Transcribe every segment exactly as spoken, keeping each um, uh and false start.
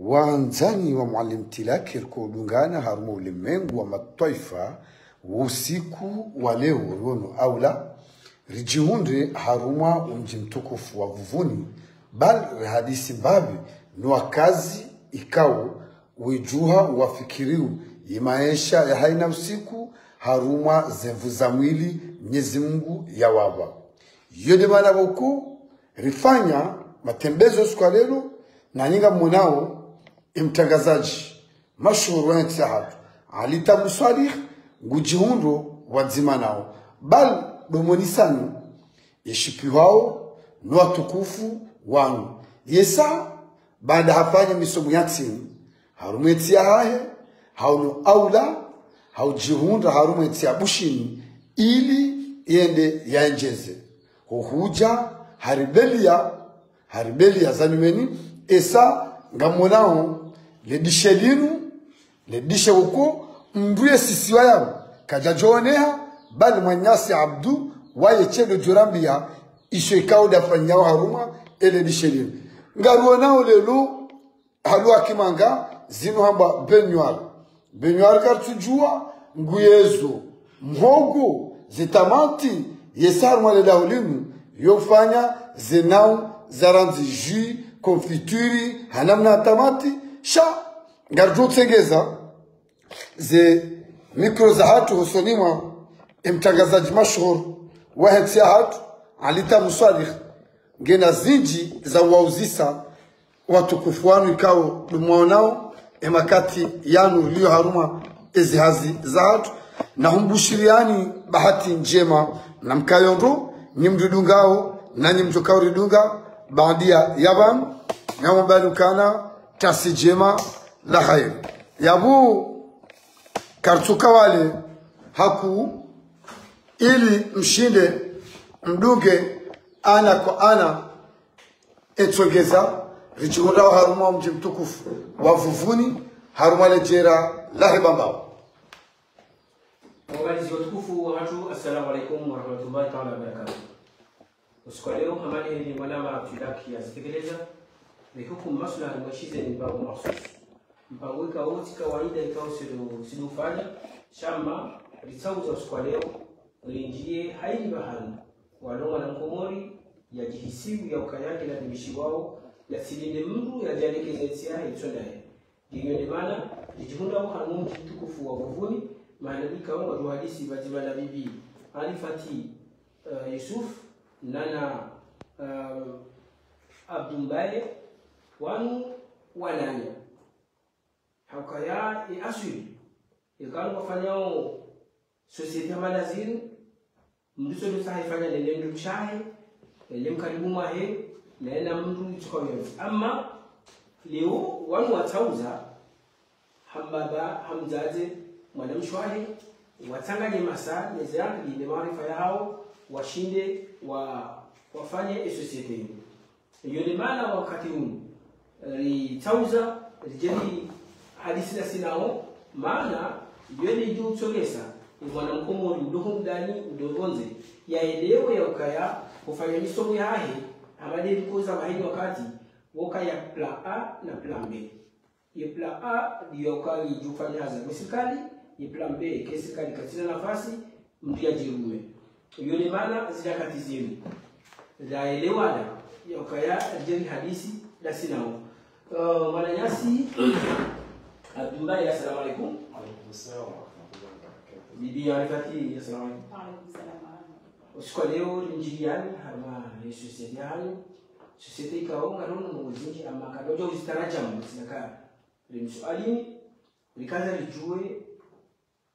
Wandzani wa Mwalim Tilak, riko dungana harumwa ulemengu wa matwaifa, usiku wa leo riono aula ridjihundre harumwa umdji mtukufu wa Vuvuni, bal rihadisi mbapvi no wakazi ikao widjuha wafikiriu ye maesha ya haina usiku harumwa ze nvu za mwili Mnyezi Mungu yawapva. Yo nde mana pvoko rifanya matembezo usiku wa leo, na nyi ngamwonao, e mtrangazadji mashuhuri wa entsi yahatru, Ali Tamu Swalih, ngudjihundro pvwadzima nao. Bal domonisani yeshipvihwao no watukufu wanu. Yesa, baanda hafanya misomo ya ntsini harumwa entsi yahahe, haono aula haudjihundra harumwa entsi ya Bushini, ili yende yaendjeze. Ho hudja haribeliya, haribeliya za nyumeni, esa ngamwonao le dishe linu, le dishe uko, mndru ye sisiwa yao kadjadjooneha, bali mwananyasi Abdu, waye tsi ndo djorambiya isho ikao ndafanyao harumwa ele dishe linu. Ngarionao leo, haluwa kimanga, zinu hambwa baignoire. Baignoire karitsudjuwa, nguyezo, mhogo, ze tamati, yesa harumwa le daho linu, yofanya ze nau za randzi jus, confiture, ha namna ya tamati, sha ngaridjo utsengeza ze mikro zahatru hosoni mwa e mtrangazadji mashuhuri wa entsi yahatru, Ali Tamu Swalih, ngena zindji za uwauzisa watukufu wanu ikao dumwaonao e makati yanu liyo harumwa ezi hazi zahatru, na humbushiriyani bahati ndjema na mkayo ndro, nyi mridungao, na nyi mdjokao ridunga, baanda ya pvanu, na mubali ukana tasi ndjema la kheri. Yapvo, karitsuka wale haku, ili mshinde mdunge ana kwa ana, etsongeza, ridjihundrao harumwa mdji mtukufu wa Vuvuni, harumwa le djera lahe Bambao. Waangalizi watukufu wahatru, assalamu alaikum warahmatullahi taala wabarakatuh. Usiku wa leo, hama nde heli mwanama Abdullah yazitekeleza, rihukumu maswala harimwa shize ni mpango mahsusu. Mpango ikao tsi kawaida ikao sido, sido ufanya, sha mma, ritsauza usiku wa leo, rinjiye haini pvahanu, walo mwana mkomori, yadjihisiu ya ukaya nge na dimishiwao, yatsilinde mndru yadjalekeze ntsi yahe itsondaye. Ngiyo nde mana, ridjihundrao harumwa mdji mtukufu wa Vuvuni, mahala ikao ngwadjo hadisi pvadzima na bibi Arifati, eh, Yusuf, nana, eh, Abdu Mbaye, wanu wananya. Haukaya e aswili, ikao ngwafanyao société hama nde zinu, mndru tsi ndo tsaha ifanya nende mndru mshe wahe, nende mkaribu mwahe, nende mndru itsoka yontsi. Amma, leo wanu watsauza, ha mbaba, ha mdzadze, mwana mshe wahe, watsanganye masa, ne ze ankili, ne maarifa yahao, washinde, wa, wafanye e société inu. Iyo nde mana wakati unu, ritsauza, ridje rihadisi nasi nao, mana, iyo nde idjo utsongeza, e mwana mkomori, uliyo hunu ndani, uliyo pvondze, yaelewe ya ukaya, hufanya misomo yahe, hama nde rikoza pvahanu wakati, wukaya plan A na plan B. Ye plan A, ndiyo ukaya idjo ufanya hazi ya sirikali, ye plan B, ke sirikali katsina nafasi, mndru yadjirume. Iyo nde mana zila kati zinu. Raelewana, ya ukaya ridje rihadisi, nasi nao. Eh, mwananyasi, Abdu Mbaye, assalamu alaikum. Alaikum salam wa rahmatullahi wa barakatuh. Bibi Arifati, assalamu alaikum. Wa alaikum salam wa rahmatullah. Usiku wa leo, rinjiyani, harumwa ye société yahanyu. Société ikao ngarono ndrongoo zindji, amma kadodjo uzitarajamu, sinaka rimsualini, rikaza ridjuwe,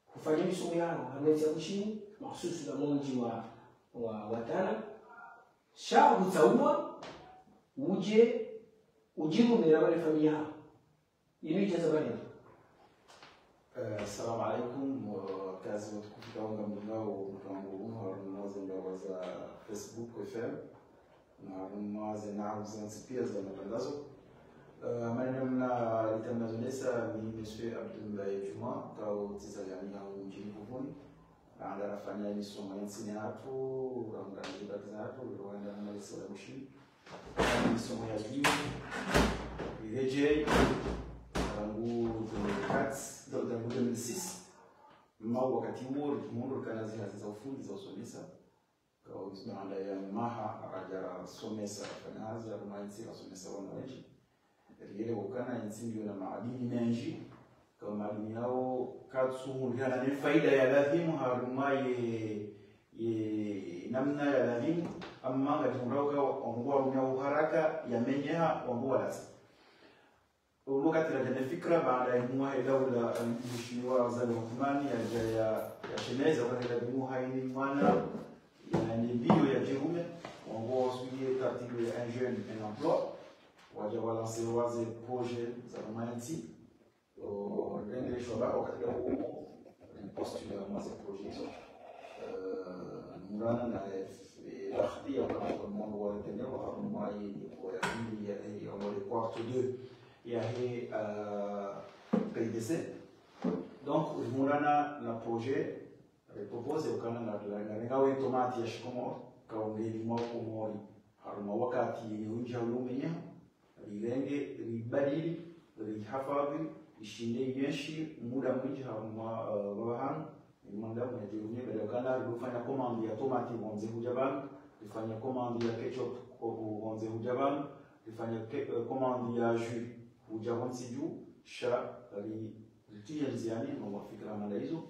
hufanya misomo yaho, harumwa entsi ya Bushini, mahsusu na mdji wa, wa, wa Tana. Sha hutsauwa, udje, udjirume na wale famiyi yaho. Inu idjaza bali. Eh, assalamu alaikum, wakazi watukufu ikao ngamdungao mpango unu harumwa ze mbawa za Facebook F M, na harumwa ze nyavu zontsi pia za matangazo. Eh, hama nde namna litambazo nesa, mi Monsieur Abdou Mbaye Djuma, ikao tsizalwa ni hau mdjini Vuvuni. Randa rafanya misomo ya ntsini hatru, randa rafanya bac za hatru, randa na malesa la Bushini. Misomo ya juu, Rihedjei, rangu deux mille quatre, rangu deux mille six. Mma wakati uwo, rikimundru rikana zihazi za ufundi za usomesa. Ka baanda ya maha, radja rasomesa, rafanya hazi, harumwa entsi rasomesa wana wendji. Riyelewa ukana entsi ngiyo na maadini mendji. Ka maadini yawo katsu hundrihana ne faida ya ladhimu harumwa ye, ye namna ya ladhimu, amma ngadjihundrao ka wangu warumia uharaka ya menyeha wangu walasa. Ulo wakati radja ne fikra baanda ya muwa he daula, eh, mheshimiwa Azali Assoumani yadja ya, yashemeza ukana ladhimu hayina mwana yende mbio yadjirume, wangu wasuiye taratibu ya un jeune, un emploi, wadja walanse waze projet za harumwa entsi. O, rende shwaba, wakati ya u, rende postule harumwa ze projet zo. Eh, murana na, eh, bahati ya ukana kwa mwangu wa tene wa harumwa yi, yi, ya, ya, ya, ya, le quartile deux, ya he, eh, P I D C. Donc, murana na projet, ripropose ukana na, na, na, na, ngawe tomate ya shikomori, ka ungelimwa Komori. Harumwa wakati yenye undja ulo menyeha, rirenge, ribadili, rihafadhwi, ishinde yenshi muda mwindji harumwa, eh, baba hanu, ni mwanadamu yadjirumie, baada ukana rifanya commande ya tomate wandze hudja pvanu, rifanya commande ya ketchup ko-, wandze hudja pvanu, rifanya ke-, eh, commande ya jus hudja pvontsi dju, sha ri-, ritiye ndziani, no wa fikra manda izo,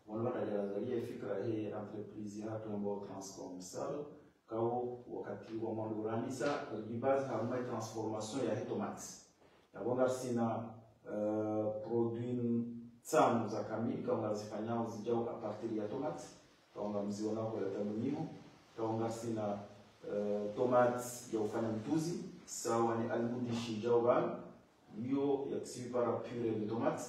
wanu watadjala zaliye fikra he entreprise yahatru yambwao Transcom Sal, kao wakati wa mwando uranisa, rijibazi harumwa ye transformation ya he tomate. Yapvo ngarisina, eh, produit ntsanu za kamili, kao ngarizifanyao zidjao à partir ya tomate, kao ngamzionao kwa latabu nyiho, kao ngarisina, eh, tomate ya ufanya mtuzi, sawa ni almudishi idjao pvanu, iyo yakisiwi para purée de tomate,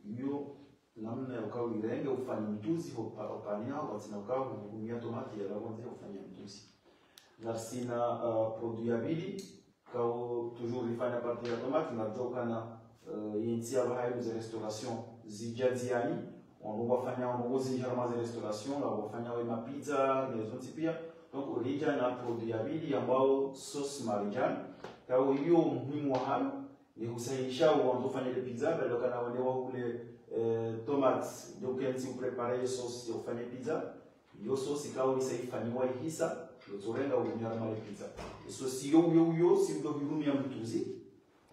iyo namna ya ukao irenge ufanya mtuzi ho pa-, ho pani yaho, watsina ukao hurumia tomate ya lavonze ufanya mtuzi. Ngarisina, eh, produit ya pvili, kao toujours rifanya partie ya tomate, ngaridjo ukana, eh, yentsi ya pvahayi ze restauration zidja ndziani, wandru wafanya, wandru zindji harumwa ze restauration, wafanya we mapizza, ne zontsi pia. Donc, ridja na produit ya pvili yambwao sauce Marijani, kao iyo muhimu wa hayo, nge husahilisha wandzo ufanye le pizza, baada ukana wende wahule, eh, tomate, donc yentsi uprépare ye sauce ya ufanye pizza. Yo sauce kao isa ifanyiwa ihisa, yo tsorenga urumia harumwa le pizza. Ye sauce yo, yo, yo, si udo hirumia mtuzi,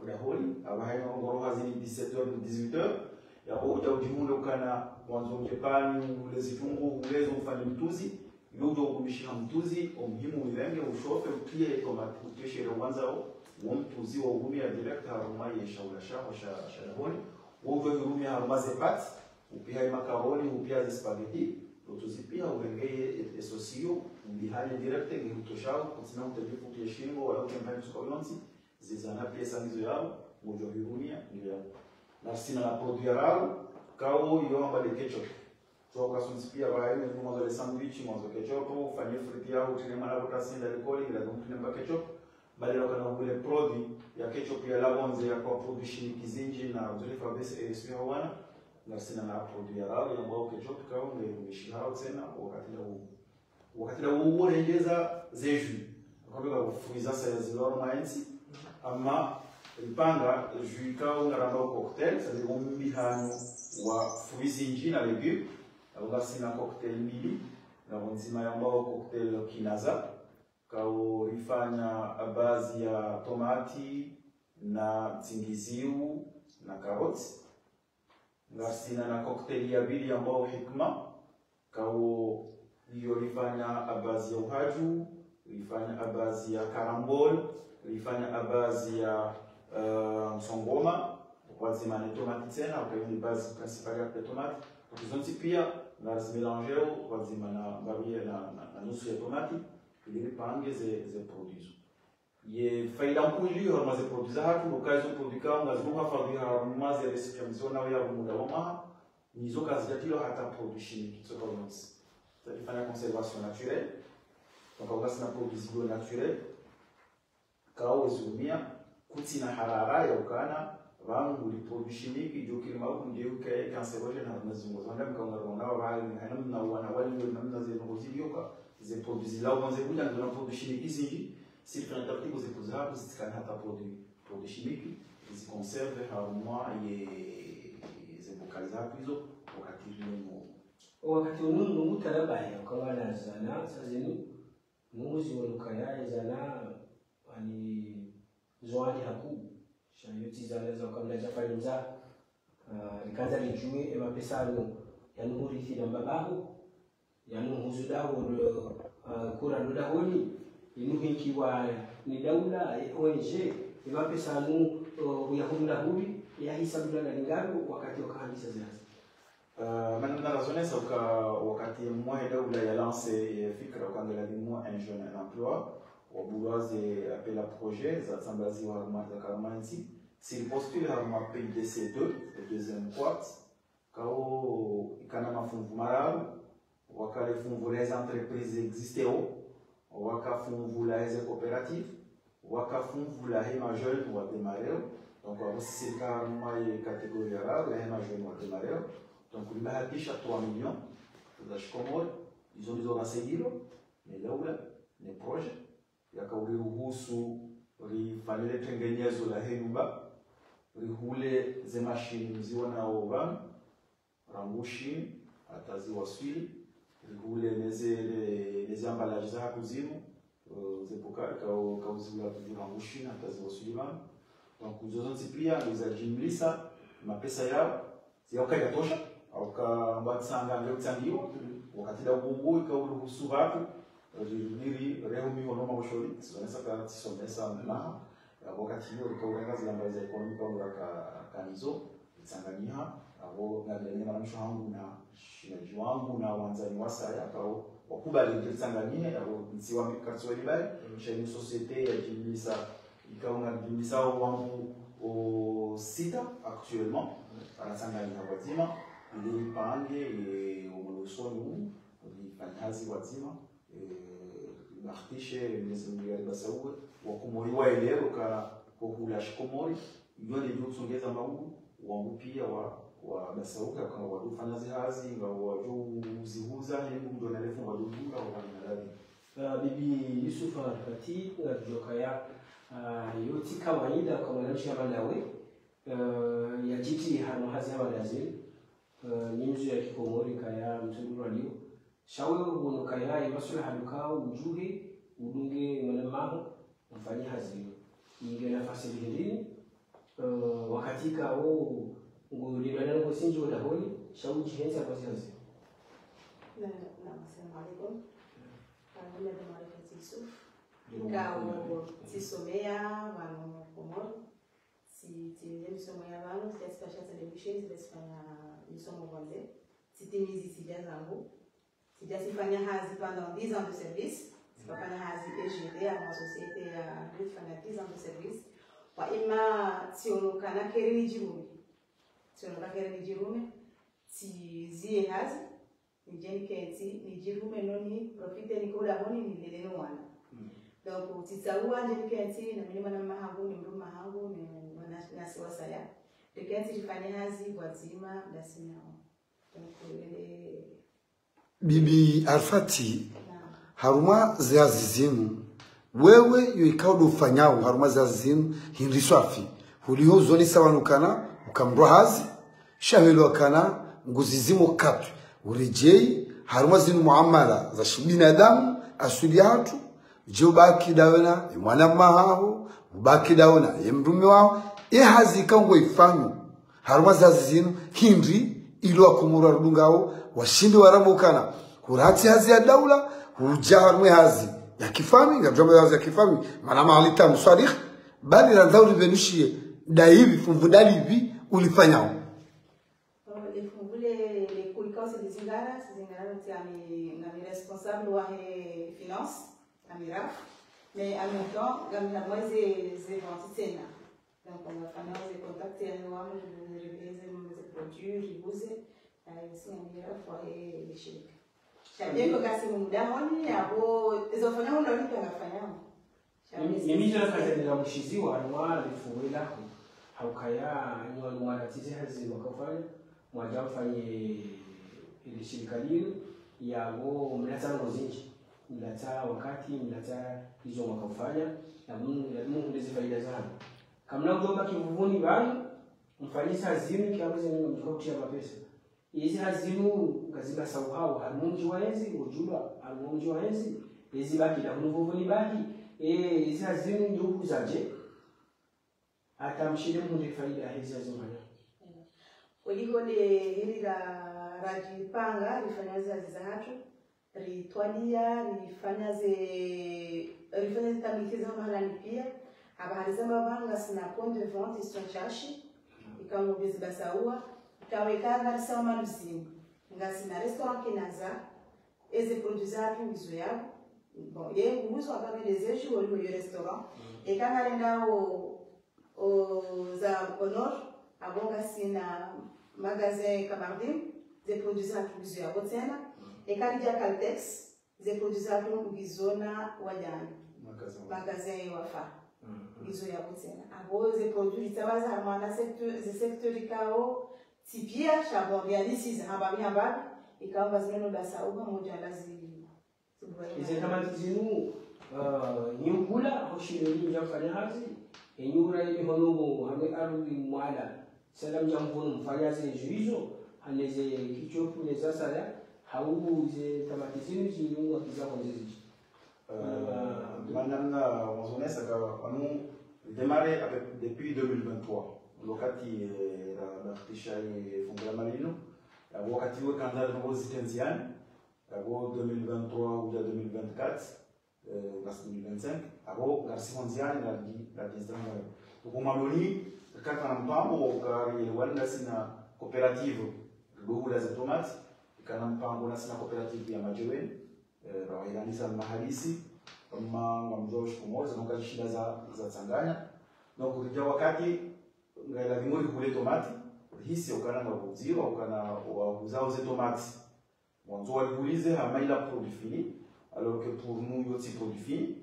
udaholi, apvahayi ngoro hazini dix-sept heures, dix-huit heures, yapvo udja udjihundre ukana wandzo mdje pani, ule zitungu, ule zo ufanye mtuzi, yo udjo urumishiha mtuzi, o muhimu uirenge, ushofe, utriye tomate, utriye shere wandzao, wo mtuzi wo urumia direct harumwa ye shahula shaho sha, sha dahoni, wo udjo hirumia harumwa ze pâtes, upiha ye macaroni, upiha ze spaghetti, lo mtuzi pia urenge ye, ye, ye sauce yo, umbihane direct, nge hutoshao, kutsina utendrifu utriye shingo, wala utremba mtsuka uyontsi, zizana pia sangizo yao, ngodjo hirumia, ngiyo yao. Ngarisina na produit ya raru, kao iyo wambwao le ketchup. Tso kasunzi pia pvahayi, mwandzo le sandwich, mwandzo ketchup, ufanye frite yaho, utriye mwana kota sinda likoli, ngila mtrine mba ketchup. Baada ukana ule produit ya ketchup ya lavonze ya kwa produit chimique zindji na zule fabes e swi hawana. Ngarisina na produit ya raru, yambwao ketchup, kao nge mishihao tsena, wakati la u-, wakati la u-, urengeza ze jus. Akwambe ka fruits za saya zilo harumwa yentsi. Amma ripanga jus kao ngarambao cocktail, c'est-à-dire umbihano wa fruits zindji na légumes. Apvo ngarisina cocktail mbili, ngapvo ndzima yambwao cocktail kinaza, kao rifanya à base ya tomate na tsingiziu na carottes. Ngarisina na cocktail ya pvili yambwao Hikma, kao iyo rifanya à base ya uhaju, rifanya à base ya karambole, rifanya à base ya, eh, ntsongoma, pvwadzima ne tomate tsena, ukao iyo ni base principale ya tomate. Izo zontsi pia, ngarizimélangeao, pvwadzima na, mbapvi na, na, na nusu ya tomate, ili ripange ze, ze produits zo. Ye faida nkuu iliyo harumwa ze produits zahatru, ndo uka izo produits kao ngazinu hafadhwi harumwa ze récipients mzionao ya muda wa mwaha, nizo kazidjatilwa hata produit chimique, tsoka unozi. Zarifanya conservation naturelle, donc ngasina produits zilio naturels, kao wezirumia, kutsina harara ya ukana, pvanu nguli produit chimique, djo kiri mabu, ndje uke cancérogène, harumwa zindrongo. Zonda mkaunga ronda wa pvahali, hayina mna wana wali, namna ze ndrongo zilio ka, ze produits zilao, ze kuja, ndo na produit chimique zindji, si rifanya taratibu ze produits zahatru, zitsikana hata produit, produit chimique, ziconserve harumwa ye, ye ze boîte zahatru izo, wakati ule no. Wakati unu, nungu tarabahi, ukawana zana, sa zinu, nungu ziwonukaya, zana, ani, zo wani haku, sha yo tsi zana za ukamla za fanya mza, ah, rikandza ridjuwe, e mapesa anu, yanu hurithi na mbaba haho, yanu huzu daho, ah, kura ndo dahoni, yanu hinkiwa ni daula, e O N G, e mapesa anu, oh, uyahundra hubi, ya hisabu na lingaro, wakati wakahandisa zihazi. Ah, mana, mana razonesa uka wakati mwa e daula ya lance ye fikra uka ngela dimwa un jeune, un emploi, wabuwa ze appel à projet, zatsambaziwa harumwa, zaka harumwa ntsi, si ripostule harumwa P I D C deux, le deuxième quart, kao ikana mafunvu mararu, waka le funvu la ze entreprises existéo, waka funvu la ze coopératives, waka funvu la he ma jeunes wa démarréo. Donc, apvo sisi rika harumwa ye catégorie raru ya he ma jeunes wa démarréo. Donc, ribahatisha trois millions za shikomori, izo ndizo rasaidilo, ne daula, ne projet, yaka uriruhusu rifanye le tengenezo la he nyumba, rihule ze mashini mziwonao pvanu, rangu Shini, hata ziwaswili, rihule ne ze, ne, ne ze emballages zahatru zinu, eh, ze bukari, kao, kao zihula toujours rangu Shini, hata ziwaswili pvanu. Donc, izo zontsi pia, ndo zajimlisa, mapesa yao, ziyauka yatosha, auka ngwatsanga nge utsangiwa, wakati da ubungu, ika uruhusu pvatru, ri, ri, ri, rehu mihono maboshori, tsizonesa ka, tsisomesa mnaha, ya wakati iyo, rika urenga zilamba za économie, kwa mura ka, kanizo, itsanganyiha, apvo ngabila ne mwanamshe hangu na shinaji wangu na wandzani wasaya, kao wakubali nje tsanganyihe, apvo ntsi wa mikatsi wa libai, sha inu société ya jimisa, ikao nga jimisa wangu o sita actuellement, anatsanganyiha wadzima, ili ripange, e, omwelo usoni huu, rifanye hazi wadzima, eh, ribahatishe, Mwenyezi Mungu yaribasauwe, wakomori waelewe ka, ko hula shikomori, iyo nde utsongeza maulu, wangu pia wa, wabasauka, ka wadufanya zihazi, nga wajo zihuza, hembu ndo na lefu wadudunga, wafanya radhi. Ah, Bibi Yusuf Arfati, ngadjokaya, ah, yo tsi kawaida kwa mwanamshe hama ndawe, ah, yajiti harumwa hazi hama ndaze, ah, ni mzu ya kikomori kaya mtsundurwa liyo. Sha wewe uwono kaya ye maswala haduka udjuhe, udunge mwanamaho, mfanye hazi yo. Inge nafasi lihindini, eh, wakati kao, ngulindana ngo sinji wo dahoni, sha udjihendza kwa zi hazi. Na, na, assalamu alaikum. Ah, mimi ndo Marifat Yusuf. Kao, tsisomea, pvanu Komori. Tsi, tsi, misomo ya pvanu, tsi, tsipasha tsende mishini, tsi, tsifanya misomo pvondze. Tsitimizi tsidja zangu. Tsija tsifanya hazi pendant dix ans de service. Tsikafanya hazi E G D, harumwa société ya, tsifanya dix ans de service. Wa ima tsionokana keri nidjirume. Tsionokana keri nidjirume. Tsizie hazi. Nidje nikentsi, nidjirume no niprofite nike dahoni nilele no wana. Donc, tsitsaua ndje nikentsi, na mi ni mwanamahangu, ni mdrumahangu, ni mwana, nasi wasaya. Nikentsi rifanye hazi, pvwadzima, ndasi nao. Donc, ele, Bibi Arfati, harumwa zihazi zinu, wewe yo ikao ndo ufanyao harumwa zihazi zinu, hindri swafi, huliho uzonesa wanu kana, uka mdru wa hazi, sha hwelewa kana, nguzizimo katwi, uredjei, harumwa zinu muamala za shibinadamu, asuli yahatru, je ubaki dawe na, ye mwanamahaho, ubaki dawe na, ye mdrume waho, ye hazi ikao ngo ifanyo, harumwa zazi zinu, hindri, ili wakomori warudungao, washinde warambe ukana, huratsi hazi ya daula, huja harumwa ye hazi ya kifami, ngamdjwamba ye hazi ya kifami, mana mahalita mswarikh, bali randza uripvenushiye, daivi, fumvu dalipvi, ulifanyao. Bon, le fumvu le, le kuli kao se zingara, se zingara, nti ami, ngami responsable wa he finance, ami raf, mais en même temps, ngami harumwa ze, ze vente tsena. Donc, on va faire des contacts, et on va me révéler mes produits, ribuze, euh, aussi, on ira voir les, les chèques. Chacun peut casser mon dahoni, abo, ils ont fait un long temps, on va faire. Ni, ni midjana kaza nila mushiziwa, nwa lifuwe laho. Haukaya, nwa, nwa natize hazi mwakafanya, mwaja mfanye ile shirika linu, yabo mlatsa ngo zinji. Mlatsa wakati, mlatsa izo mwakafanya, na mu, na mu, ndezi faida zanu. Kamna udjo baki vuvuni pvanu, mfanye ze hazi zinu, kiabuze mdjo kutria mapesa. Ezi hazi zinu ngazipvasauhao, harumwa mdji wa yezi, udjulwa, harumwa mdji wa yezi, ezi baki la hunu vuvuni baki, e, ezi hazi zinu ndjo huzaje, hata mshinde mhundre faida hezi hazi mfanya. Oliho le hili la radjipanga, rifanya ze hazi zahatru, ritwalia, rifanya ze, rifanya ze tambihi za mahalani pia. Apvaha rizamba pvanu ngasina point de vente Iston Chashi, ikao ngopvezi pvasauha, ikao eka ngarisao maluzini, ngasina restaurant Kinaza, eze produits zahatru ngizo yapvo. Bon, ye nguzo apvapvo nde ze jus oliho yo restaurant. Eka ngarendao o, za Honor, apvo ngasina magasin Kamardin, ze produits zahatru ngizo yapvo tsena. Eka ridja Caltex, ze produits zahatru ngizo na Wadjani. Magasin. Magasin Wafa. Ngizo yapvo tsena. Apvo ze produits zitsawa za mwana secteur, ze secteur ikao, tsi pia, sha bon, rialisiza hambapvi hambapvi, ikao ngazino no pvasauha, modja lazi Ize tamati zinu, ah, nyi uhula, ho shiloni mdja mfanya hazi, enyi ura ili hono mo, hame arudi mwala. Sala mdja mvono mfanya ze jus izo, hane ze ketchup ne zasaya, hau ze tamati zinu zinyu wakiza honze zidji. Euh, madame la, on zonesa ka, on nous démarré avec, depuis deux mille vingt-trois. Wakati, euh, la, la, tisha, euh, fungu la mali linu. Wakati we kandza, nongo zitenziani. Apvo deux mille vingt-trois hudja deux mille vingt-quatre, euh, ngasi deux mille vingt-cinq, apvo ngasi hondziani na di, na di zama. Donc, o mwandoni, rikana mpango, ukari wali ngasina coopérative, ndo hula ze tomati, rikana mpango ngasina coopérative ya Madjeweni, euh, rawahilanisa mahadisi, ma, ma mdjo shikomori, za nonga zishinda za, za tsanganya. Donc, ridja wakati, ngailazimu rihule tomati, rihisi ukana ngapvo udziro, ukana wahuzao ze tomati. Mwandzo walihulize hama ila produit fini, alors que pour nous, yo tsi produit fini.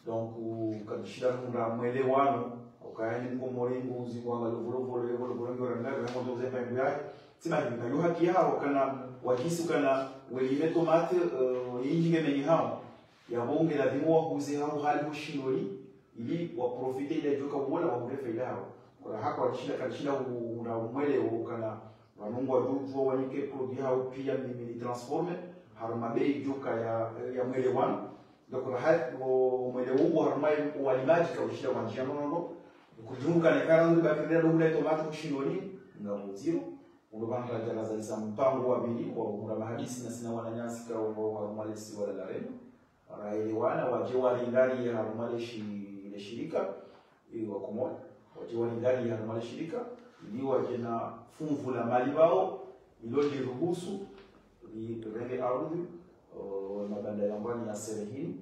Donc, euh, kadishira munda mwelewano, ukaya ni mkomori nguzi, kwanga lo volo volo, lo volo volo, ngiyo ranga, ngiyo ranga, ngiyo ranga, ngiyo ranga, tsi mahindi, na yo haki yaho, kana, wahisi kana, welime tomate, euh, yinji nge menyi hao. Yapvo nge lazimu wahuze hao hali ho shiloni, ili waprofite ile djoka uona, wahundre faida hao. Kura haka wadishira, kadishira u-, una mwelewano ukana, wanungu wadjudjuwa wanike produit hao pia mimi ni transforme, harumwa bei djoka ya, ya mwelewano. Donc, raha, o, mwelewano harumwa walimadji kaudishira wandjia nono. Kudjunguka ne kara nuri bakirira ndo hula tomate ho shiloni, ngapvo udziro. Ulo pvanu radja razalisa mpango wa pvili, wa hura mahadisi ngasina wananyasi ka wa, wa, harumwa lesi wala la reno. Raelewana, wadje waringariye harumwa le shi-, le shirika, ili wa Komori, wadje waringariye harumwa le shirika, ili wadje na funvu la mali pvao, ilo liruhusu, li-, renge ardhi, o, mabanda ya Mbwani ya Serehini,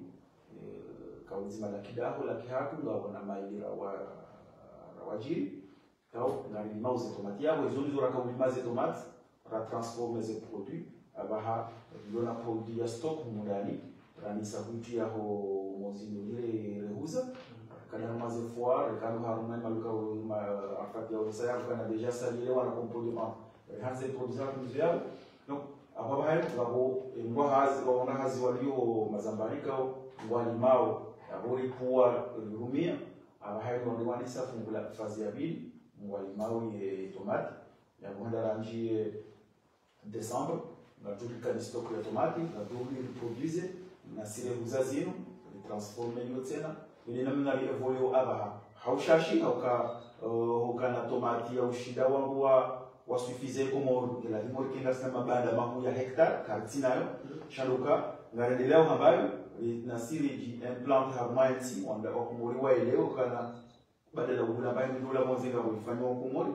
eh, kaudzima la kidaho, la kihatru, ngapvo na maili ra wa-, ra wadjiri. Kao, ngari limao ze tomate yapvo, izo ndizo raka ulima ze tomate, ra transforme ze produit, apvaha, ndo na produit ya stock mundani, ranisa huitria ho mozini ulire rehuza, kana harumwa ze foire, kana harumwa maduka, ma, afati ya usa ya, kana déjà salile wana complément, rehandze produit za kuzo yapvo. Donc, apvaha, ngapvo, eh, ngwa hazi, waona hazi walio mazambani kao, ngwa limao, yapvo ripua, eh, rumia, apvaha, ngwa wanisa fungu la fazi ya pvili, ngwa limao ye tomate, yapvo handa randjie décembre, ngadjuri kani stock ya tomate, ngadjuri reproduise, nasi rehuza zinu, retransforme yo tsena, ile namna ri évoluer apvaha. Haushashi, hauka, eh, hukana tomate ya ushinda wangu wa, wa suffisé Komori, ila himori kenga sina mabanda mahuu ya hectare, karitsina yo, sha ndo uka, ngarendelea uhambayo, ri-, nasi ridji implanter harumwa entsi, wanda wa Komori waelewe, ukana badala uhula mbaye mdru ula mwandzo nga ulifanya wa Komori,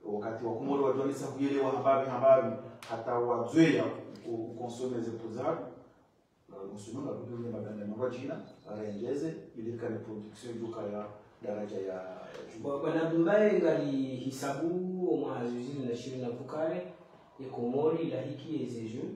wakati wa Komori wadjuanisa huyelewa hambapvi, hambapvi, hata wadzweya u-, uconsommer ze produits zahatru, euh, consommer nga kutu ne maganda mangwa djina, arengeze, ili rikane production djuka ya daraja ya, ya dju. Bwa-, bwana Dumbaye ngari hisabu omwaha zihwi zili na shirini na vukare, ye Komori lahiki eze jeux,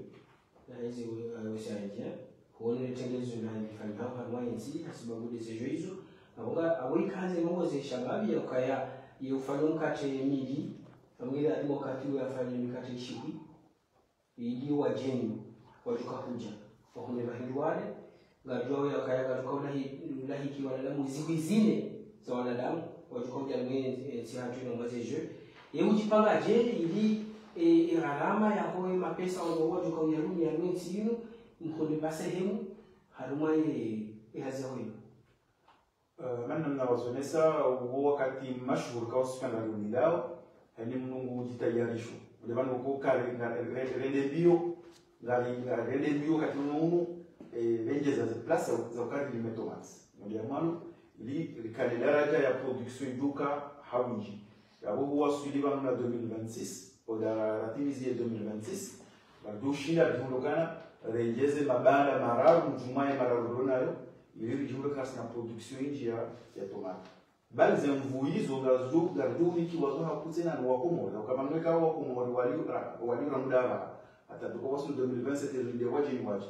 na ezi, eh, Océan Indien, huone tengezo na lifanyihao harumwa entsi, hasibabu nde ze jeux izo. Apvo nga, apvo ikandze nongo ze shababi ya ukaya, ye ufanya mkate mili, apvo ngile ati wakati uwe afanye mikate ishihwi, ili wadjeni, wadjuka hudja. Wahune pvahindru wale, ngadjuao ya ukaya, ngadjuka ulahi-, ulahiki wanadamu, zihwi zine za wanadamu, Wadjo uka uya harumwa entsi yahatru inu mwa ze jeux. Ye udjipanga dje ili, e, e gharama yaho ye mapesa wandru wadjo uka uya harumwa ye ntsi inu, mhundre pvasa hemu, harumwa ye, ye hazi yaho inu. Eh, mana namna wazonesa, uwo wakati mashuhuri kawo sifanya ngalio nilao, hani mnungu djitayarisho. Ule pvanu uko kari, nga, re, re, rende mbio, ngari, nga rende mbio wakati unu, eh, rendjeza ze place za, za ukari lime tomate. Ndio maana, ili rikane daraja ya production iduka hawinji. Yapvo huwaswili pvanu na deux mille vingt-six, oda ratimizi ye deux mille vingt-six, ba dushinda dihundro ukana, rendjeze mabanda mararu, mdjumwa ye mararu ndo nayo, ili ridjihundre ukana sina production indji ya, ya tomate. Bali ze nvu izo ngazu, ngazu nikiwa zo hakutse na wa Komori, ukama nweka wa Komori wali, wali ramdara, hata tuko wasu deux mille vingt-sept, rinde wadjini wadji.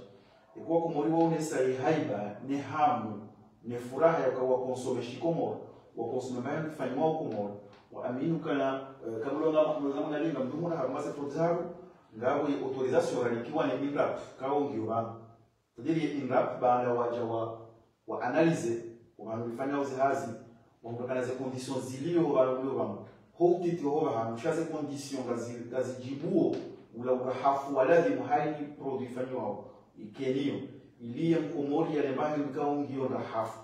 Eko wa Komori waonesa ye haiba, ne hamu, ne furaha ya uka wa consommer shikomori, wa consommer mbaye mfanyiwa wa Komori, wa amini ukana, eh, kabla nga, nga mwana linga mdumura harumwa ze produits zaharu, ngapvo ye autorisation ranikiwa ne INRAP, kawo ngiyo pvanu. C'est-à-dire ye INRAP baanda wadja wa, wa analyser, wa pvanu rifanyao ze hazi, wa mdru ukana ze conditions zilio pvanu lio pvanu. Ho utiti ho pvahanu, sha ze conditions ngazi, ngazidjibuo, ula urahafu wa ladhimu hayina produit ifanyiwao, ikeniyo, ili ye mkomori yale mbaye mkao ngiyo ndrahafu.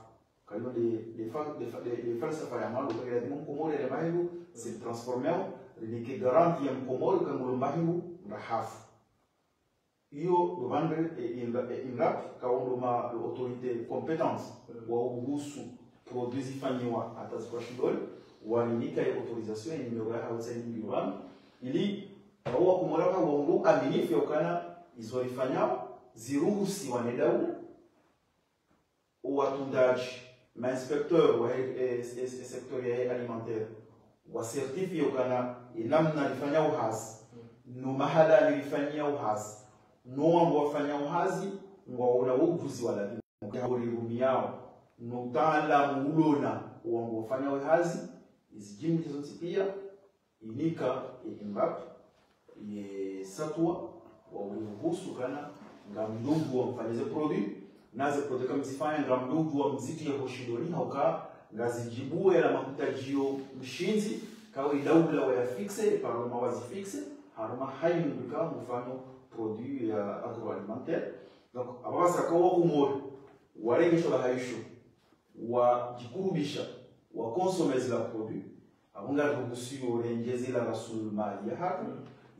Kayo nde, nde fa-, nde fa-, nde, nde falsafa ya mwando, kwa ladhimu mkomori yale mbaye, si transformeo, rinike garantie ya mkomori, uka ngulo mbaye, ndrahafu. Iyo, ndo pvandre, e, INRA-, e, INRAP, kawo ndo ma, autorité compétente, wa uhusu produits zifanyiwa hata zikwa shindoni, waninika ye autorisation, ye numéro ya hautsa ye numéro pvanu, ili, kawo wa Komori kawo ndo aminifu ya ukana, izo rifanyao, ziruhusiwa ne daula, owatundaji, ma inspecteurs wa he, e, e, e secteur ya alimentaire, wa certifié ukana, e namna rifanyao hazi, no mahala ni rifanyao hazi, no wandru wafanyao hazi, ngwaona wo ujuzi wa ladhimu, ya hori rumiao, no utaalamu ulona, wandru wafanyao hazi, izi jimli zontsi pia, inika, e, INRAP, ye satwa, wa uliruhusu ukana, ngamdjo udjuwa mfanye ze produits, na ze produits kamzifanya, ngamdjo udjuwa mzitie ho shindoni, hauka, ngazidjibuo yala mahutajio mshindzi, kawo idaula wa ya fixé, e parlement wazi fixé, harumwa hayina mbuka mfano produit ya agroalimentaire. Donc, apvasa kawo wa Komori, warenge sho la hayisho, wadjikurubisha, wa consommer zila produits, apvo ngariruhusiyo rendjeze la rasul mali yahatru,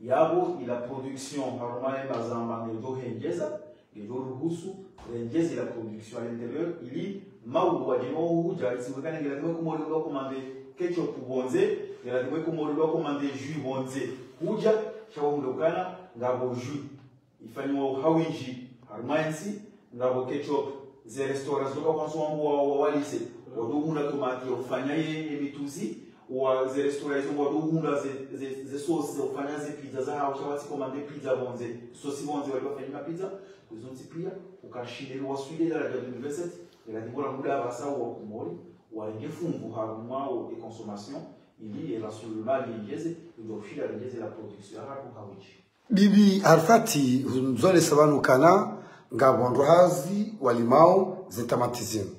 yapvo ila production harumwa ye mazamba ngedjo hendjeza, ngedjo ruhusu, rendjeze la production à l'intérieur, ili mawu wadjino hudja, itsi mkana ngela dimwe Komori ndo commandé ketchup pvondze, ngela dimwe Komori ndo commandé jus pvondze. Hudja, sha wo mdru ukana, ngapvo jus ifanyiwa hawinji, harumwa entsi, ngapvo ketchup, ze restaurants zoka kwanso wangu wa, wa, walise, wadjo hundra tomate ya ufanya ye, ye mituzi, wa ze restaurants izo wadjo hundra ze, ze, ze sauce za ufanya ze pizza zahawo, sha watsi commandé pizza pvondze, sauce pvondze wadjo wafanya ma pizza, izo ntsi pia, uka shindri waswili daraja deux mille vingt-sept, ngela dimora muda apvasa wa Komori, warenge funvu harumwa wo e consommation, ili e rasul mali yendjeze, idjo ushinda rendjeze la production yahatru hawinji. Bibi Arfati, humzonesa pvanu ukana, ngapvo wandru hazi walimao ze tamati zinu.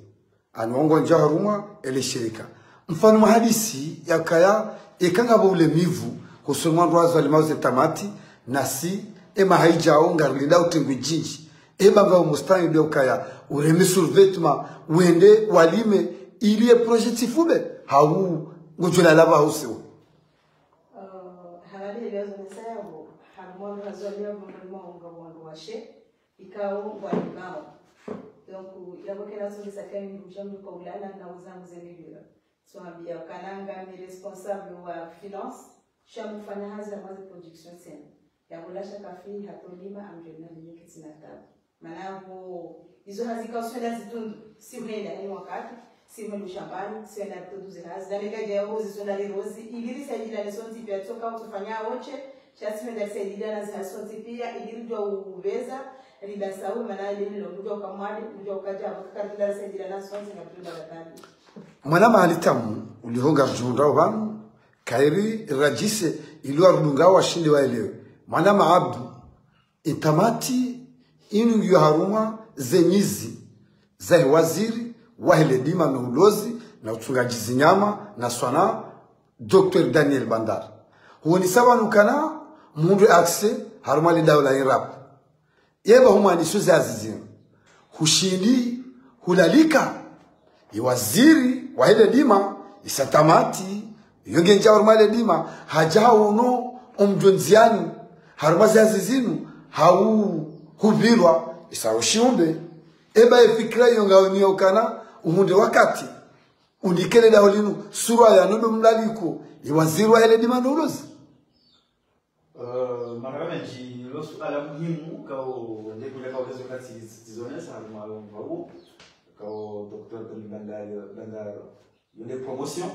Ani wongo ndja harumwa ele shirika. Mfano mahadisi yakaya, eka ngapvo ulemivu, husoni mwa wandru hazi walimao ze tamati, nasi, e maha idjao, ngarilindao tengwe djindji. Eba ngapvo mustani ule ukaya, ureme survêtement, wende, walime, ili ye projet tsifube, hau, ngudjo lala pvahausiwa. Eh, hali leo zonesa yapvo, harumwa wandru hazi walimao, ngapvo wandru washe, ikao ngwalimao. Donc, yapvo kena zonesa kaya mdru udja mdru kwa ulala na uza mze milioni. So, hambia ukana ngami responsable wa finance, sha mfanya hazi harumwa ze production tsena. Yapvo la shaka fi hatolima amjona lini kitsina tabu. Mana pvo, izo hazi ka uswenda zitundu, si hwenda hayina wakati, si hwenda shambani, si hwenda ritundu ze hazi. Na meka dja yapvo ziswenda rirozi, ili risaidilane sontsi pia, tsoka utsofanya wontsi, sha si hwenda risaidilana ze hazi sontsi pia, ili ridjuwa upveza, ribasa u, mana ili mlo, mdjuwa uka mwade, mdjuwa uka dja, waka karitunda risaidilana sontsi, na ritunda ratani. Mwana mahali tamu, uliho ngaridjihundrao pvanu, kayiri radjise, ili warudungao washinde waelewe. Mwana ma Abdu, e tamati inu ngiyo harumwa ze nyizi zahe waziri wahe ledima no ulozi, na utsungadji zinyama na swana, Docteur Daniel Bandar. Huonesa pvanu ukana mhundre accès harumwa le daula Iraq. Yeba humwaniso ze hazi zinu. Hushindi, hulalika. Ye waziri wahe le dima, Issa Tamati, yo ngendjao harumwa le dima, hadja hauno omdjo ndziani, harumwa ze hazi zinu, hau hupvilwa, Issa Ushiumbe. Eba ye fikira yo ngayo ni ya ukana, uhundre wakati, unike le daho linu, surwa ya nodo mlaliko, ye waziri wahe le dima ndo ulozi. Eh, marahaba mendji, lo suala muhimu, kao, nde kuja kao lezo kati zizonesa, harumwa yo mva uo, kao Docteur Tony Bandar, Bandar, yo nde promotion,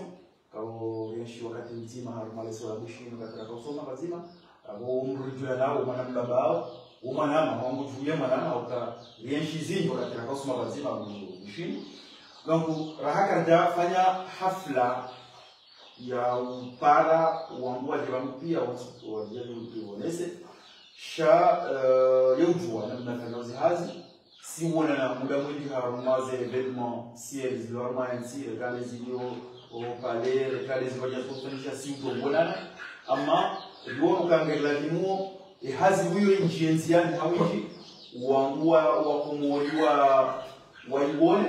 kao yenshi wakati mdzima, harumwa leso la Bushini, wakati raka usoma pvadzima, abo umrujua nao, mwana mbaba ao, umwana ama, wangu juye mwana ama, uka yenshi zinji, wakati raka usoma pvadzima, Bushini. Donc, raha karidja fanya hafla, ya upara wangu wadje pvanu pia wa-, wadje pvanu pia wonese. Sha, eh, ye udjuwa namna fanya ze hazi. Si wonana muda mwindji harumwa ze événementiel, zilo harumwa yentsi, reka le zilio, o palais, reka le zilio dja sofanyisha, si udjo wonana. Ama, liwo nukangela limuo, e hazi uyo indji yentsi yani hawindji, wangu wa, wa Komori wa, wa iwone,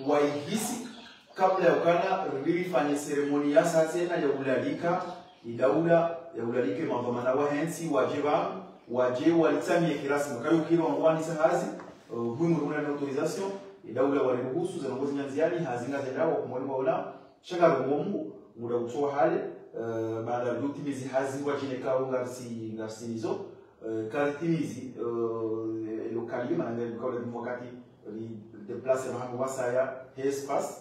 wa ihisi, kabla ya ukana rifanye seremoni ya sa tsena ya ulalika, idaula ya ulalike madhwamana wahe ntsi, wadje pvanu, wadje walitsamie kirasmi. Kayo kilo ngwani sa hazi, eh, muhimu rumuna na autorisation, idaula waliruhusu, zalongozi nyanziani, hazi ngazendao, kumoni waona, shaka rumo Mungu, muda utsowa hale, eh, baada ya utimizi hazi wadjine kao ngarisi, ngarisi nizo, eh, karitimizi, eh, lokali, mana ngarikao le wakati, ri déplacer mahambo wasaya, he espace,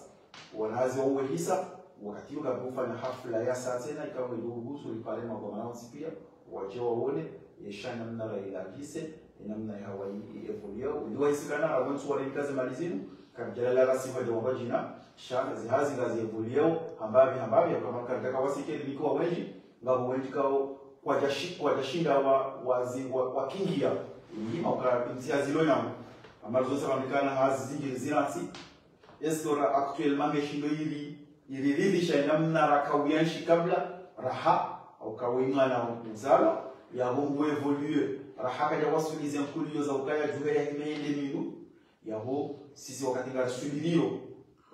wanazi wauwe hisa, wakati yuka kufanya hafla ya sa tsena, ikawe nduruhusu, ripare madhwamana wontsi pia, wadje waone, ye sha namna railakise, ye namna yahawa i, i évoluer, uliwa hisikana, awentsu wale nikaze mali zinu, karidjalala rasi wadja wamba djina, sha, ze hazi ngazi évoluer, hambapvi, hambapvi, kama karidjaka wasike, riniko wa wendji, ngapvo wendji kao, kwadja shi-, kwadja shinda wa, wazi, wa, wakingia, ima uka, ntsi hazi lo nyamu, ama rizo sa pvamikana hazi zindji ziransi, Est-ce que ra actuellement ngeshindo iri, iri ridhisha namna raka uyanshi kabla, raha, au kawe mwana mzalwa, ya bongo évoluer, raha kadja wasuli ze nkuliyo za ukaya djuhe ya hime yende minu, ya bo, sisi wakati ngarisubiriyo,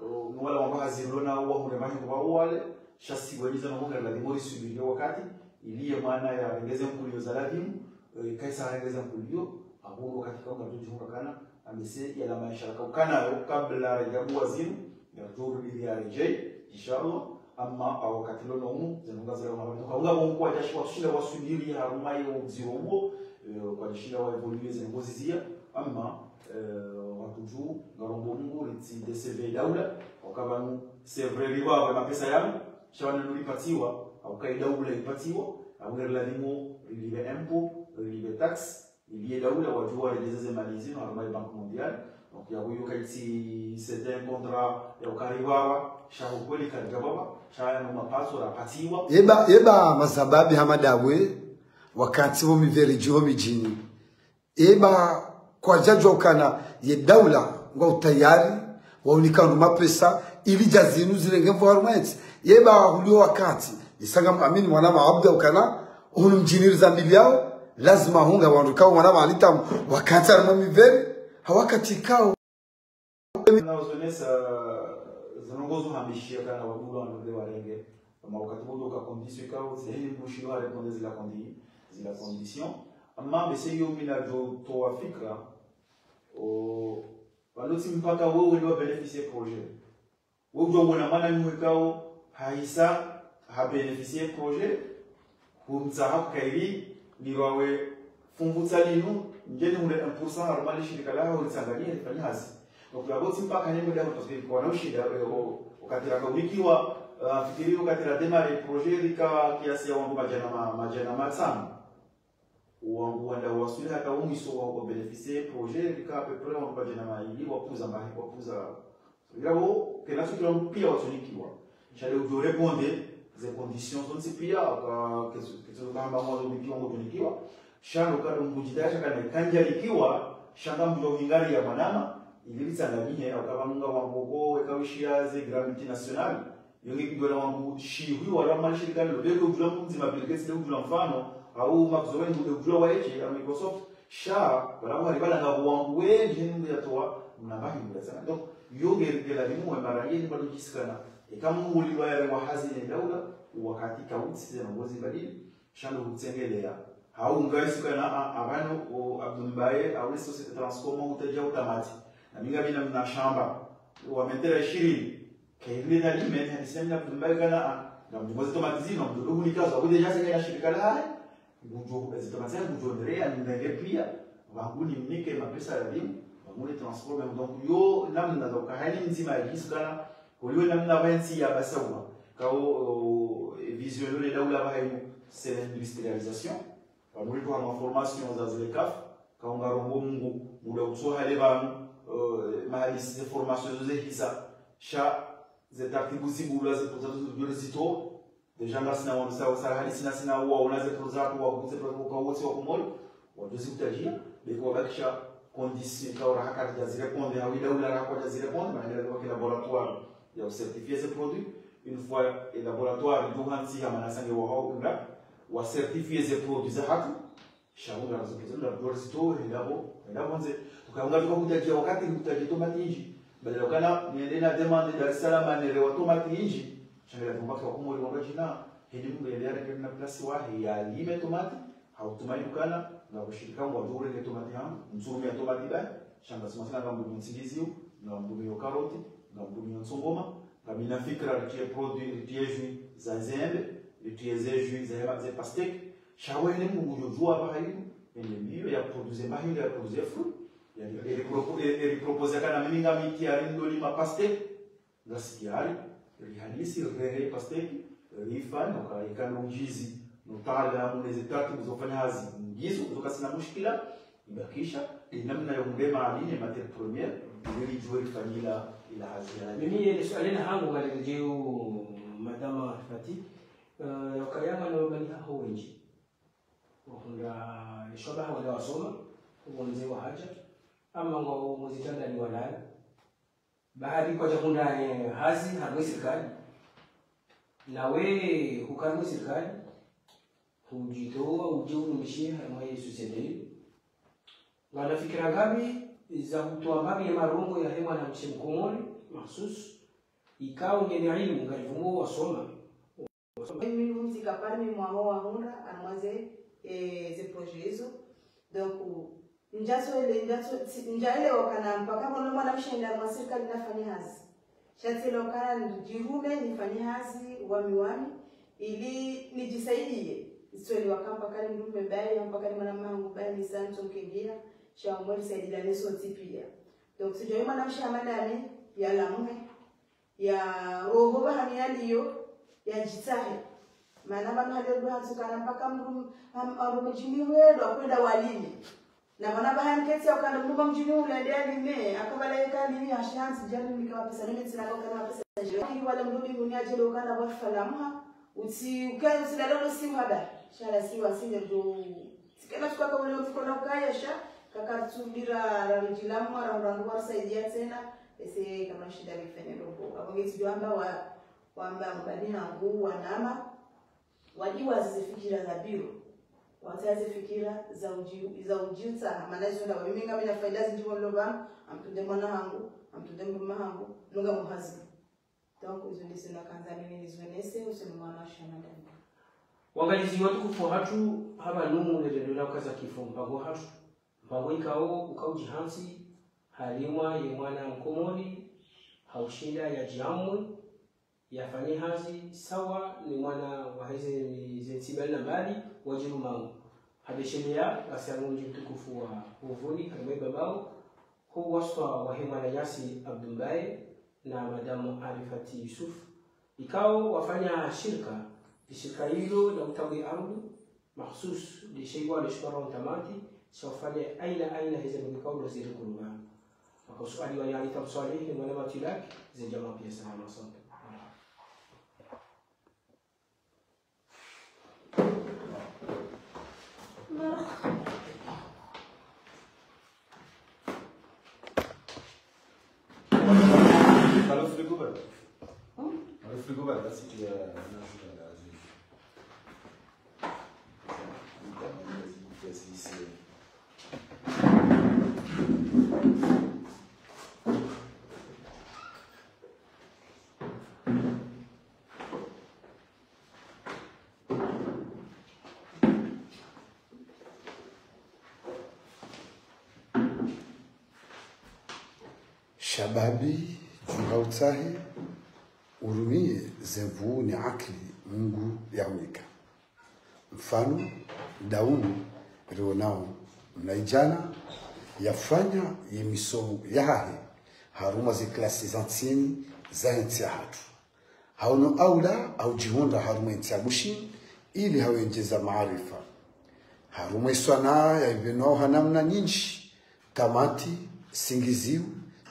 o, ni wala wamba hazi lo na uwa mure mahingo ba uwale, sha si wenyi za nongo ngari ladhimu risubiriyo wakati, ili ye mwana ya rengeze nkuliyo za ladhimu, eh, kaisa rengeze nkuliyo, abo wakati kaunga tu djihunga kana, ambese yala maesha raka ukanayo kabla rajabu wazinu, ya djuru ili ya rejei, inshallah. Amma, a wakati lo na unu, zinu ngazi la mwana, kaunga bongo kwadja shi-, watsushinda wasubiri harumwa ye udziro uo, eh, kwadjashinda wa évoluer zinu ngozi zia, amma, eh, wakudju, ngarombo Mungu, ritsi décever daula, wakapvanu, c'est vrai, riwa, wa mapesa yanu, sha wana nuri patiwa, au kai daula ipatiwa, au ngari ladhimu, rilive impôt, rilive taxe, ili ye daula wadjuwa waregeze ze mali zinu harumwa ye Banque Mondiale. Donc, ya huyo kaitsi, c'est un contrat, ya ukari wawa, sha ukweli kari wawa, sha ya numa patso rapatiwa. Eba, eba, mazababi hama dawe, wakati wo mivere djuho midjini. Eba, kwadjadjuwa ukana, ye daula, ngwa utayari, wa unika ndo mapesa, ili dja zinu zirenge mvu harumwa yentsi. Eba, hulio wakati, isa ngam amini mwana ma Abdu ukana, hunu mdjini rizambiliao, lazima hunga wandru kao mwana ma alitamu, wakati harumwa mivere, ha wakati kao. Na uzonesa, zanongozo hambishia kana wabulu wandru nde warenge, ama wakati bodo ka condition kao, zeheni mbushi wa répondre zila condi-, zila condition. Amma mbese yo mina djo towa fikra, o, pvanu tsi mpaka wewe ndo wa bénéficier projet. Wewe udjo wona mwana nyuwe kao, hahisa, ha bénéficier projet, humtsaha kukairi, nirwawe fumvu tsa linu, ndjeni hundre un pour cent harumwa le shirika laho, hulitsangania, lifanye hazi. Donc, ya bo tsi mpaka ne muda, parce que kwa na ushinda, eh, o, wakati raka unikiwa, eh, fikiri wakati ra démarrer projet, rika kiasi ya wangu madjana ma-, madjana matsanu. Wangu wanda wasuli hata umwiso wa, wa bénéficier projet, rika à peu près wangu madjana mayili, wapuza mbahi, wapuza. Ila bo, kena sukila pia wasunikiwa. Sha le udjo répondre, ze conditions zontsi pia, ka, kesu, kesu kamba mwazo unikiwa, ngo unikiwa. Sha lo kado mbudjida, sha kana kandja nikiwa, sha nga mdjo hingari ya mwanama, Ili litsanganyihe, au kaba nunga wambo ko, eka wishiya ze grands multinationales, yo nge kidjo na wambo shihwi wala mali shirika lilo, be udjula mndru mdzima Bill Gates, be udjula mfano, au Mark Zuckerberg, be udjula wa eche, ya Microsoft, sha, wala wali bala nga wambo wengi, hinu ya towa, mna mahimbo ya sana. Donc, yo nge, nge lazimu we mara yeni bado djisikana, eka mnguli wa yale wa hazi ne daula, wakati kautsi ze nongozi badili, sha ndo hutsengeleya. Hau ngaisikana a, apvanu o Abdou Mbaye, au le Société Transcom, utadja utamati. Na mi ngami na mna shamba. Wa metera ishirini. Kairine na lime, ni hadisi mina Abdou Mbaye kana a. Na mdungo ze tomati zinu, mdungo huni kazo, au de jase kana shirika lahe. Ngudjo, ze tomati zinu ngudjo ndereya, nirenge piya. Wangu nimnike mapesa ya limu. Wangu ni transforme. Donc, yo, namna za ukahani mdzima ya jisikana. Oliwe namna pventsi ya basawa. Kao, o, e vision yo le daula pvahanu, c'est l'industrialisation. Pvanu ritwa ma formation za zile CAF, kao ngarongo Mungu, muda utso hale pvanu, eh, mahadisi ze formation zo ze hisa, sha ze taratibu zibulwa, ze projet zo zibulwa zito, déjà ngasina wanu sa, sa hadisi na sina wa, una ze projet wa, ze projet kwa wote wa Komori, wajuzi kutajia, beko wabakisha condition, kao raha kadja zi répondre, hau daula raha kadja zi répondre, mana ndio kwa laboratoire ya certifier ze produits, une fois e laboratoire, ndio hantsi ya mana sange wa hau kunda, wa certifier ze produits za hatru, sha ula ze produits za dor zito, henda pvo, henda pvondze. Ukaunga tuka kutajia wakati kutajia tomati nyindji. Badala ukana niende na demande Dar es Salaam nere wa tomati nyindji. Sha ngela tumba kwa Komori wa djina. Hende mndru yende yale na place wahe ya lime tomati. Hau tumaini ukana, nga kushirika mwa dure nge tomati hamu. Mtsurumi ya tomati bahi. Sha nga sima sina nga mbudu nsingiziu, nga mbudu yo karoti, nga mbudu yo ntsongoma. Ngamina fikira ritie produit, ritie jus za zembe, ritie ze jus za hema, ze pastèque. Sha wene Mungu ngudjo djuwa pvahanu, ene mbio ya produire pvahanu, ya produire fruit. Ya, ya, ya, ya, ya propose kana mimi ngami tayari ndo lima pastèque. Ngasi tayari, rihadisi, rirehe pastèque, rifanye, uka ikana ujuzi, no taalamu, ne ze taratibu zo fanya hazi, ngizo, zo kasina mushkila, ibakisha, ni namna ya mrema aline matière première, ili ridjuwe rifanye ila, ila hazi ya. Mimi, ye suala na hangu ngalirejeo, Madame Fati, eh, ya ukaya ngana wamani haho wendji. Wahundra, ni shwaba hawa nda wasoma, wandze wahadja, ama ngwao mwezi tandani walala. Baadhi kwadja hundra, eh, hazi harumwa sirikali. Nawe huka harumwa sirikali, hudjitowa, udje urumishe harumwa ye société. Ngana fikira ngapvi za hutowa mbapvi ye marongo yahe mwanamshe mkomori, mahsusu, ikao ngena ilimu, ngalipvumbuo wasoma. Mimi nihumzika parmi mwaho wahundra, harumwa ze, eh, ze projet izo. Donc, ndjatso ele, ndjatso, tsi, ndjaelewa kana mpaka pvanu mwanamshe ende harumwa sirikali nafanye hazi. Sha tsielewa kana ndjirume nifanye hazi wami wami, ili nidjisaidie. Tsielewa kana mpaka nimrume baye, mpaka ni mwana mahangu baye, nisa ntsonkengia, sha umwe risaidilane sontsi pia. Donc, tsidjua mwanamshe hama nami, yalamuhe. Ya roho pvahanu yaliyo, yadjitsahe. Mana pvanu hali ndo hantsu kana mpaka mdru, am-, amdru mdjini hwendo, akwenda walime. Na mana pvahanu ketsi ya ukana mdru mdjini hule ende alime, akabala yeka alime, hashiya ntsi djali mika mapesa, nime tsina kwa kana mapesa djali. Hili wale mdru mbinguni adjele ukana wa falamuha, utsi, uka, utsi lalo ndo si uhaba. Shala si wa sinde ndo tsikena tukaka ule mfuko na ukaya sha, kaka tsubira, ra mdjilamu, ra mrandu wa risaidia tsena, ese kama shida rifanye roho. Apvo ngetsi djo amba wa, wamba mbani hangu, wanama, wadjiwa ze fikira za biro. Watsaha ze fikira za udji, za udjitsaha, mana izo nda wa mimi ngamina faida zindji wolo pvanu, amtunde mwana hangu, amtunde mdrume hangu, nunga muhazi. Donc, izo ndizo nakandza mimi nizionese, usoni mwana wa shana ndani. Wangalizi watukufu hatru, hapvanu mlelelo na ukaza kifo mpango hatru. Mpango ikao, uka udjihantsi, halimwa ye mwana mkomori, haushinda yadjiamwe, yafanye hazi, sawa ni mwana waheze ni ze ntsi mbali na mbali, wadjirumangu. Habesheleya, ngasi harumwa mdji mtukufu wa Uvuni, harumwa Bambao, ho waswa wahe mwananyasi Abdou Mbaye na Madame Arifati Youssouf. Ikao wafanya shirika, li shirika lilo la utawi ardhu, mahsus, li sheiwa le shukara ntamati, sha ufanya aina aina heze mbili ikao ndo ziri kuruma. Wako suali wa Yali Tamswali, ni mwana matulak, ze djamaa pia salama, asante. Frigo bado. Hmm? Frigo bado, basi tu ya na shuka. Shababi, djunga utsahe, urumiye ze nvuu ne akili Mungu yahunika. Mfano, ndaunu, rionao, mnaidjana, yafanya ye misomo yahahe, harumwa ze klasi za ntsini, za yentsi yahatru. Haono aula, haudjihundra harumwa yentsi ya Bushini, ili hawendjeza maarifa. Harumwa iswanaa ya ipvenwao ha namna nyindji, tamati, singiziu,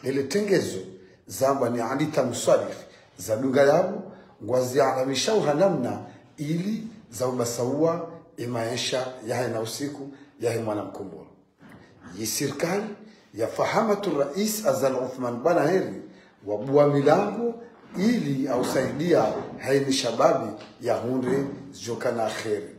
lele tengezo, zamba ni Ali Tamu Swalih, zadunga yapvo, ngwazialamishao ha namna, ili zaubasauwa, emaesha, yahe na usiku, yahe mwana mkomoro. Ye sirikali ya Fahamatu Rais Azali Othman Bwana Heri, wabuwa milango ili ausaidia haini shababi yahundre zidjokana kheri.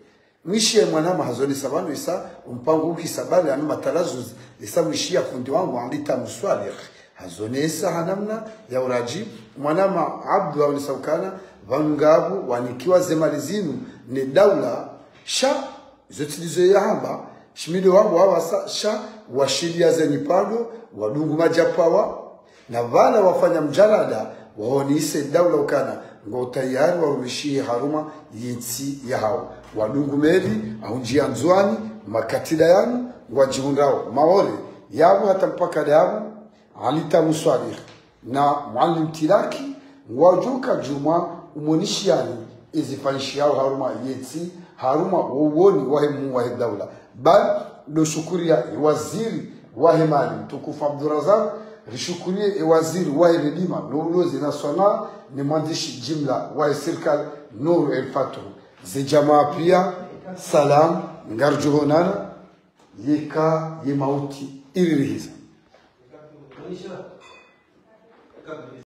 Mwishiye mwanama hazonesa pvanu isa, umpango uhisabali anu matalazuzi, isa mwishiya fundi wangu Ali Tamu Swalih. Hazonesa ha namna ya uradji, mwanama Abdu haonesa ukana, pvanu ngapvo wanikiwa ze mali zinu ne daula, sha izo tsi ndizo yahamba, shimile wangu wawasa, sha washiliya ze nyipando, wadungu madjapawa, na pvala wafanya mdjalada, waonese daula ukana, ngwao tayari warudishihe harumwa yentsi yahao. Wadungu meli, ahundjiya Ndzuwani, makatila yanu, ngwadjihundrao, Maore, yapvo hata mpaka yapvo, Ali Tamu Swalih na Mwalim Tilaki, ngwadjoka djumwa umonishiyani ezifanyishiyao harumwa yentsi, harumwa wowoni wahe mu wahe daula. Bali, ndo shukuriya ewaziri wahe mali, mtukufu Abdurazak, rishukuriye ewaziri wahe ledima, no ulozi na swanaa, ne mwandzishi jimla wahe sirikali, Nour El Fath. Ze djamaa piya, salam, ngaridjohonana, yeka ye mauti iririhiza.